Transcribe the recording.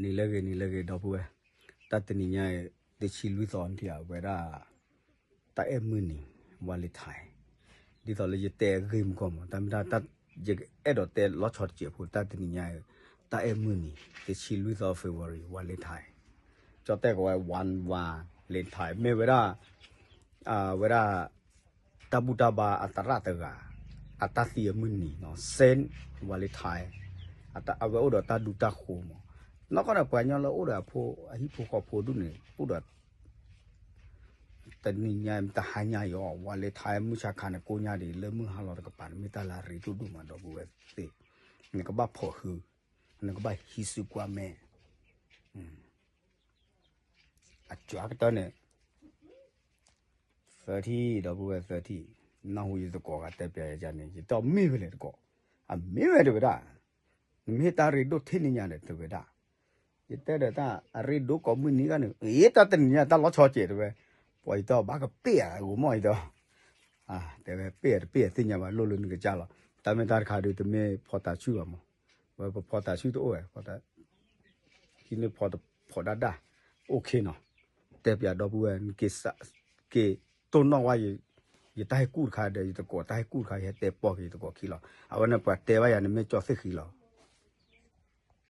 နံၤလၢအဂ့ၤ နံၤလၢအဂ့ၤ ဒီပုၢ်ဝဲၢ်, တၢ်တနံၤညါအံၤ တဆံလွံၢ်သီနံၣ် အဝဲဒၣ် တၢ်အဲၣ်မုၢ်နံၤ Valentine, ဒ်သိးလၢယတဲအဂ့ၢ်မုၢ်ဂီၢ်မး တၢ်မ့ၢ်တၢ် ယအဲၣ်ဒိးတဲလီၤဆီတစဲးဖိ တၢ်တနံၤညါအံၤ တၢ်အဲၣ်မုၢ်နံၤ တဆံလွံၢ်သီ February Valentine, ကၠီတဲကဝဲ one Valentine မ့ၢ်ဝဲဒၣ် ဝဲဒၣ် တၢ်ဘူၣ်တၢ်ဘါအသရၣ်တဂၤ အတၢ်သံအမုၢ်နံၤနီၤ Saint Valentine, အဝဲအိၣ်ဒီးတၢ်ဒူတၢ်ဃိမး, နီၢ်ကီၢ်န့ၣ် ပှၤကညီလၢအိၣ်ဒီးအဖိ အဟံၣ်ဖိဃီဖိဒူၣ်န့ၣ် အိၣ်ဒီး တနံၤညါ တဟါညါအံၤအီၤ Valentine မုၢ်ဆါခါန့ၣ် ကိးညါဒံး လၢမုၢ်ဟါလီၤတကပၤန့ၣ် မ့ၢ်တၢ်လၢအရ့ဒိၣ်ဒိၣ်မး ဒီပုၢ်ဝဲၢ်သ့ၣ်, နကဘၣ်ဖီၣ်ဟု, နကဘၣ်ဟံးစုကွၢ်မဲာ် အကၠီကတၢၢ်န့ၣ် သၢထံၣ် ဒီပုၢ်ဝဲၢ်သၢထံၣ်, နၢ်ဟူယသကိးဂၤတဲပျးယၤန့ၣ် ယတဲအီၤမ့ၢ်ဝဲလဲၣ်သကိး, အမ့ၢ်ဝဲတဝဲဒၣ်, နမ့ၢ်တၢ်ရ့ဒိၣ်ထဲန့ၣ်ညါဒီးတဝဲဒၣ်, ယတဲဒီးတၢ်အရ့ဒိၣ်ကိးမုၢ်နံၤဂၤန့ၣ် အ့ တၢ်တနံၤညါတၢ်လီၤဆီကဲးတဝဲ, ပှၤယတဲအီၤဘၣ်ကပ့ၢ်ဧါ ဂိၤမီၢ်ယတဲအီၤ, တဲဝဲပ့ၢ်ဧါတပ့ၢ်ဧါသ့ၣ်ညါဘၣ် လိၣ်လၢနကစၢ်လီၤ, တၢ်မ့ၢ်တၢ်တခါဒီး တမ့ၢ်ဖီတၤဆူၣ်ဘၣ်မး, ဝဲပဖီတၤဆူၣ်တအိၣ်ဝဲ ဟံးန့ၢ်ဖီတဖီဒၣ်ဒၣ်, အိၣ်ခ့နီၤ, တဲပျးဒီပုၢ်ဝဲၢ် နက့ၤတိၢ်နီၣ်ဝဲ ယတၢ်ဟဲကူၣ်တခါဒီး ယသကိးတၢ်ဟဲကူၣ်တခါ ယဟဲတဲပီၢ်က့ၤယသကိးခံလီၤ, အဝဲန့ၣ်ပှၤတဲဘၣ်ယၤန့ၣ်မ့ၢ်ကၠီသ့ၣ်ဃံလီၤ,